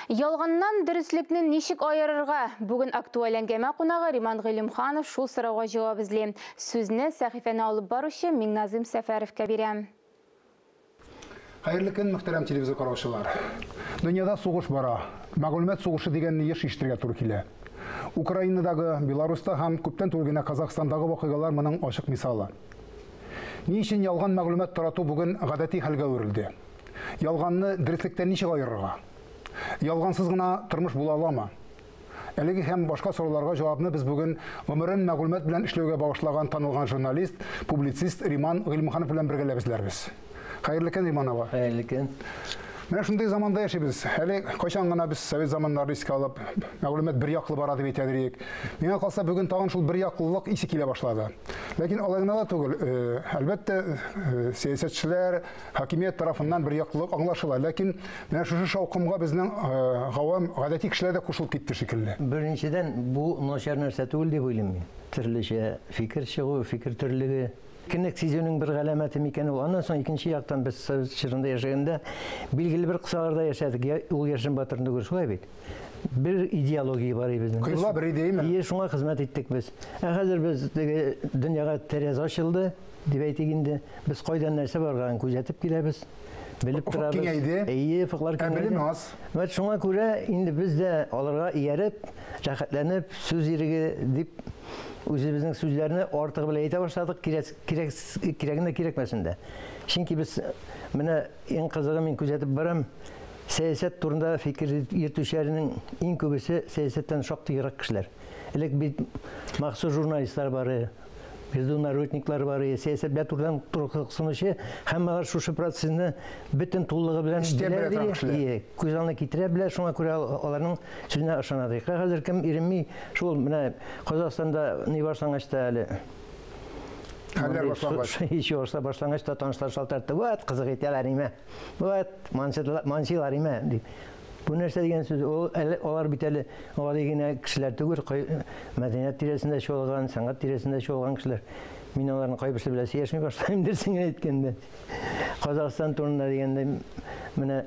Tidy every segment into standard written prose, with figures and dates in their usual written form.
Ялганнан дөреслекне ничек аерырга? Бүген актуаль әңгәмә кунагы Риман Гыйлемханов шул сорауга җавап эзли. Сүзне сәхифәне алып баручы Миңназыйм Сәфәровка бирәм. Хәерле көн, мөхтәрәм телевизор караучылар. Дөньяда сугыш бара. Мәгълүмат сугышы дигәнне еш ишетергә туры килә. Украинадагы, Беларуста һәм күптән түгел генә Казахстандагы вакыйгалар моның ачык мисалы. Ни өчен ялган мәгълүмат тарату бүген гадәти хәлгә әверелде? Ялганны дөреслектән ничек аерырга? Ялгансыз гына тормыш була аламы? Әлеге һәм башка сорауларга җавапны без бүген гомерен мәгълүмат белән эшләүгә багышлаган танылган журналист, публицист Риман Гыйлемханов белән бергәләп эзләрбез. Хәерле көн, Риман ага. Хәерле көн. Менә шундый заманда яшибез. Әле кайчан гына без совет заманнарын искә алып, мәгълүмат бер яклы бара дип әйтә идек. Миңа калса, бүген тагын шул бер яклылык исе килә башлады. Ләкин алай гына да түгел. Әлбәттә, сәясәтчеләр, хакимият тарафыннан бер яклылык аңлашыла. Ләкин менә шушы шаукымга безнең гавам, гадәти кешеләр дә кушылып китте шикелле. Беренчедән, бу начар нәрсә түгел дип уйлыйм мин. Төрлечә фикер чыгу, фикер төрлеге. Кенек сизүнең бер галәмәте микән ул? Аннан соң икенче яктан без совет чорында яшәгәндә билгеле бер кысаларда яшәдек. Ул яшен батырын түгел, шулай бит. Бер идеология бар иде безнең. Кыйбла бер идеяме? Ие, шуңа хезмәт иттек без. Ә хәзер без теге дөньяга тәрәз ачылды, дип әйтик инде. Без кайдан нәрсә барганын күзәтеп киләбез, белеп Офык торабыз. киңәйде. Әйе, офыклар Ә киңәйде. белем аз. Вәт шуңа күрә инде без дә аларга ияреп, рәхәтләнеп, сүз иреге дип үзебезнең сүзләрне артыгы белән әйтә башладык, кирәк, кирәк, кирәген дә кирәкмәсен дә. Чөнки без менә иң кызыгы мин күзәтеп барам, сәясәт турында фикер йөртүчеләрнең иң күбесе сәясәттән шактый ерак кешеләр. Элек бит махсус журналистлар бар, международниклар бар, сәясәт белән турыдан туры кызыксынучы, һәм алар шушы процессны бөтен тулылыгы белән Эчтән белә белә торган ди, кешеләр. ие, күз алдына китерә белә, шуңа күрә аларның сүзенә ышана ди. Хәзер кем иренми, шул менә Казахстанда ни башлангач та әле Хәлләр башлангач. Һич башлангач та танышлар шалтыратты. Вот, кызык итәләр име. Вот, манчылар име дип. Бу нәрсә дигән сүз? Ул әле алар бит әле гади генә кешеләр түгел, мәдәният тирәсендә чуалган, сәнгать тирәсендә чуалган кешеләр. Мин аларның кайберсе белән сөйләшми башлыйм дөресен генә әйткәндә. Казахстан турында дигәндә, менә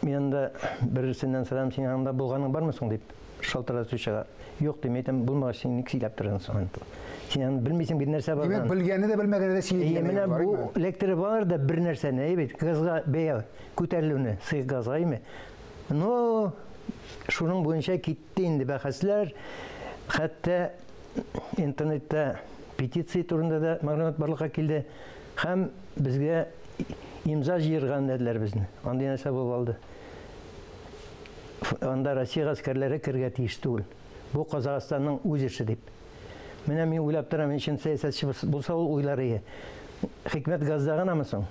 мин анда берсеннән сорам, син анда булганың бармы соң дип шалтыратучыга. Юк дим, әйтәм, булмагач син ник сөйләп торасың соң? Син аны белмисең бит нәрсә Димәк, барган. белгәне дә белмәгәне дә сөйли Әйе, дигән менә әйбер бар, бу әйме? эләктереп алыр да бер нәрсәне, әйе бит, газга бәя күтәрелүне, сыек газга, әйеме? Но шуның буенча китте инде бәхәсләр, хәтта интернетта петиция турында да мәгълүмат барлыкка килде һәм безгә имза җыярга өндәделәр безне. Андый нәрсә булып алды. Анда Россия гаскәрләре керергә тиеш түгел. Бу Казахстанның үз эше дип. Менә мин уйлап торам, чын сәясәтче булса ул уйлар ие. Хикмәт газда гынамы соң?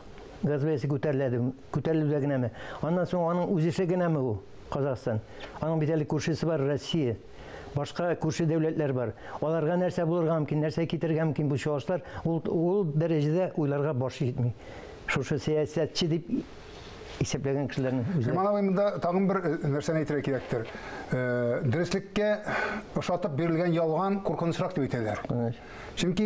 Газ бәясе күтәреләде, күтәрелүдә генәме? Аннан соң аның үз эше генәме ул, Казахстан? Аның бит әле күршесе бар, Россия. Башка күрше дәүләтләр бар. Аларга нәрсә булырга мөмкин, нәрсә китерергә мөмкин бу чуашлар, ул, ул дәрәҗәдә уйларга баш җитми. Шушы сәясәтче дип исәпләгән кешеләрнең үзләре. Риман абый, монда тагын бер нәрсәне әйтергә кирәктер. Дөреслеккә ошатып бирелгән ялган куркынычрак дип әйтәләр. Чөнки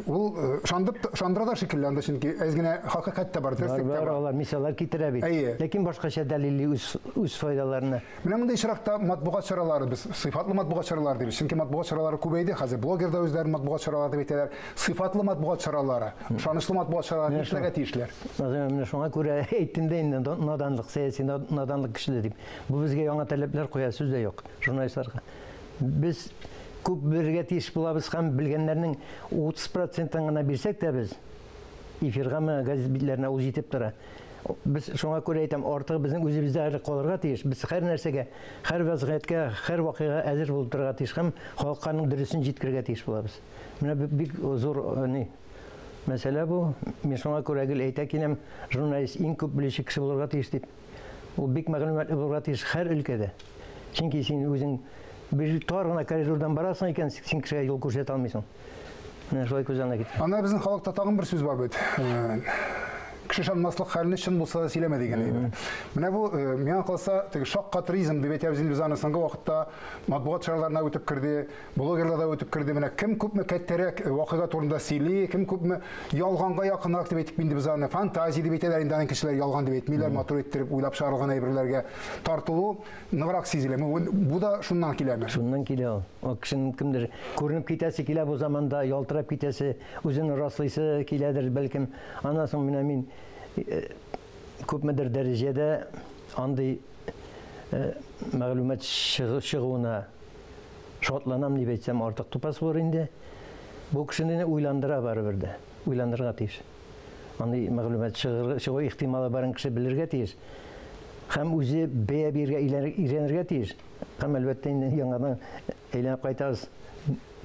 ул ышандып, ышандыра да шикелле анда, чөнки әз генә хакыйкать тә бар, дөреслек тә Бар, бар. алар мисаллар китерә бит. Әйе. Ләкин башкача дәлилли үз, үз файдаларына. Менә мондый очракта матбугат чаралары, без сыйфатлы матбугат чаралары дибез. Чөнки матбугат чаралары күбәйде, хәзер блогер да үзләрен матбугат чаралары дип әйтәләр. Сыйфатлы матбугат чаралары, ышанычлы матбугат чаралары нишләргә тиешләр? Назыйм, менә шуңа күрә әйттем дә инде, наданлык, сәяси наданлык көчле дип. Бу безгә яңа таләпләр куя, сүз дә юк журналистларга. Без күп белергә тиеш булабыз һәм белгәннәрнең 30%-ын гына бирсәк тә без эфиргамы, газет битләренә ул җитеп тора. Без шуңа күрә әйтәм, артыгы безнең үзебездә әле калырга тиеш. Без һәр нәрсәгә, һәр вазгыятькә, һәр вакыйга әзер булып торырга тиеш һәм халыкка аның дөресен җиткерергә тиеш булабыз. Менә бик зур ни мәсьәлә бу. Мин шуңа күрә гел әйтә киләм, журналист иң күп белүче кеше булырга тиеш дип. Ул бик мәгълүматлы булырга тиеш һәр өлкәдә. Чөнки син үзең бер тар гына коридордан барасың икән, син кешегә юл күрсәтә алмыйсың. Менә шулай күз алдына китер. Анда безнең халыкта тагын бер сүз бар бит. Кеше ышанмаслык хәлне чын булса да сөйләмә дигән әйбер. Менә бу, миңа калса, теге шаккатыризм дип әйтәбез инде без аны соңгы вакытта матбугат чараларына үтеп керде, блогерлар да үтеп керде. Менә кем күпме кәттәрәк вакыйга турында сөйли, кем күпме ялганга якынрак дип әйтик инде без аны, фантазия дип әйтәләр инде аның кешеләр ялган дип әйтмиләр, матур иттереп уйлап чыгарылган әйберләргә тартылу ныграк сизелә. Бу да шуннан киләме? Шуннан килә ул. Ул кешенең кемдер күренеп китәсе килә бу заманда, ялтырап китәсе, үзен раслыйсы киләдер, бәлкем. Аннан соң менә мин күпмедер дәрәҗәдә андый мәгълүмат чыгуына шатланам дип әйтсәм, артык тупас булыр инде. Бу кешене уйландыра барыбер дә. Уйландырырга тиеш. Андый мәгълүмат чыгу ихтималы барын кеше белергә тиеш. Һәм үзе бәя бирергә өйрәнергә тиеш. Һәм әлбәттә инде яңадан әйләнеп кайтабыз.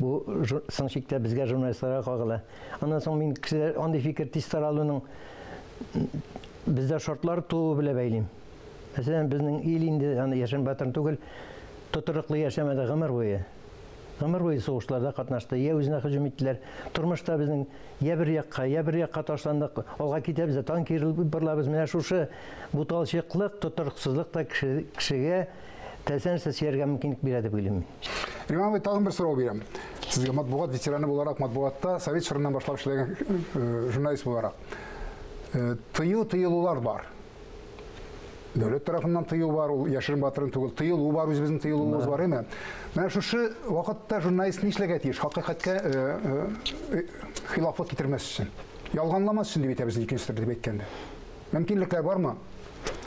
Бу соң чиктә безгә журналистларга кагыла. Аннан соң мин кешеләр андый фикер тиз таралуның бездә шартлар тууы белән бәйлим. Мәсәлән, безнең ил инде аны яшен батырын түгел, тотрыклы яшәмәде гомер буе. Гомер буе сугышларда катнашты, я үзенә һөҗүм иттеләр. Тормышта безнең я бер якка, я бер якка ташландык, алга китәбез дә тагын кире борылабыз. Менә шушы буталчыклык, тотрыксызлык та кешегә теләсә нәрсә сөйләргә мөмкинлек бирә дип уйлыйм мин. Риман абый, тагын бер сорау бирәм. Сезгә матбугат ветераны буларак, матбугатта совет чорыннан башлап эшләгән журналист буларак. Тыю тыелулар бар. Дәүләт тарафыннан тыю бар, ул яшерен батырын түгел. Тыелу бар, үзебезнең тыелуыбыз бар, әйме? Менә шушы вакытта журналист нишләргә тиеш? Хакыйкатькә хилафлык китермәс өчен. Ялганламас өчен дип әйтәбез икенче төрле дип әйткәндә. Мөмкинлекләр бармы?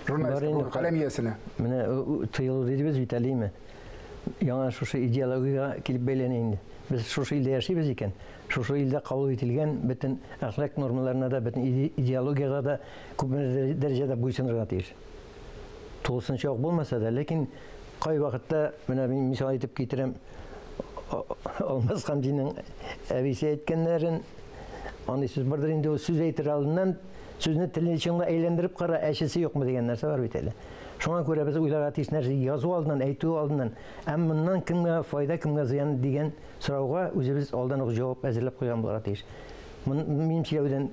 Журналист, каләм иясенә. Менә тыелу дидебез бит әле, әйме? Яңа шушы идеологиягә килеп бәйләнә инде. Без шушы илдә яшибез икән, шушы илдә кабул ителгән бөтен әхлак нормаларына да, бөтен идеологиягә дә күпме дәрәҗәдә буйсынырга тиеш. Тулысынча ук булмаса да, ләкин кай вакытта, менә мин мисал итеп китерәм, Алмаз Хамзинның әбисе әйткәннәрен, андый сүз бардыр инде, ул сүз әйтер алдыннан сүзне телне чыңла әйләндереп кара, әчесе юкмы дигән нәрсә бар бит әле. Шуңа күрә без уйларга тиеш нәрсә язу алдыннан, әйтү алдыннан, ә моннан кемгә файда, кемгә зыян дигән сорауга үзебез алдан ук җавап әзерләп куйган булырга тиеш. Минем сөйләүдән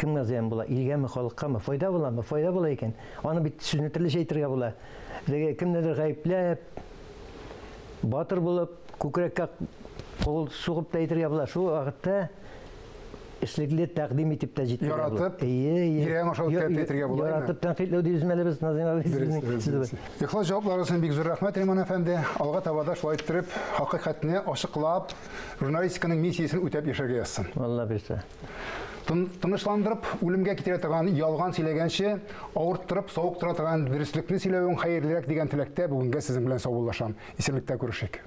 кемгә зыян була? Илгәме, халыккамы? Файда буламы? Файда була икән. Аны бит сүзне төрлечә әйтергә була. Теге кемнедер гаепләп, батыр булып, күкрәккә кул сугып та әйтергә була. Шул вакытта эшлекле тәкъдим итеп тә җиткерергә була. Яратып, йөрәгең аша үткәреп әйтергә була. Яратып тәнкыйтьләү дибез әле без, Назыйм абый. Ихлас җавапларыгыз өчен бик зур рәхмәт, Риман әфәнде. Алга таба да шулай иттереп, хакыйкатьне ачыклап, журналистиканың миссиясен үтәп яшәргә язсын. Алла бирсә. Тынычландырып, үлемгә китерә торган ялган сөйләгәнче, авырттырып, савыктыра торган дөреслекне сөйләвең хәерлерәк дигән теләктә бүгенгә сезнең белән саубуллашам. Исәнлектә күрешик.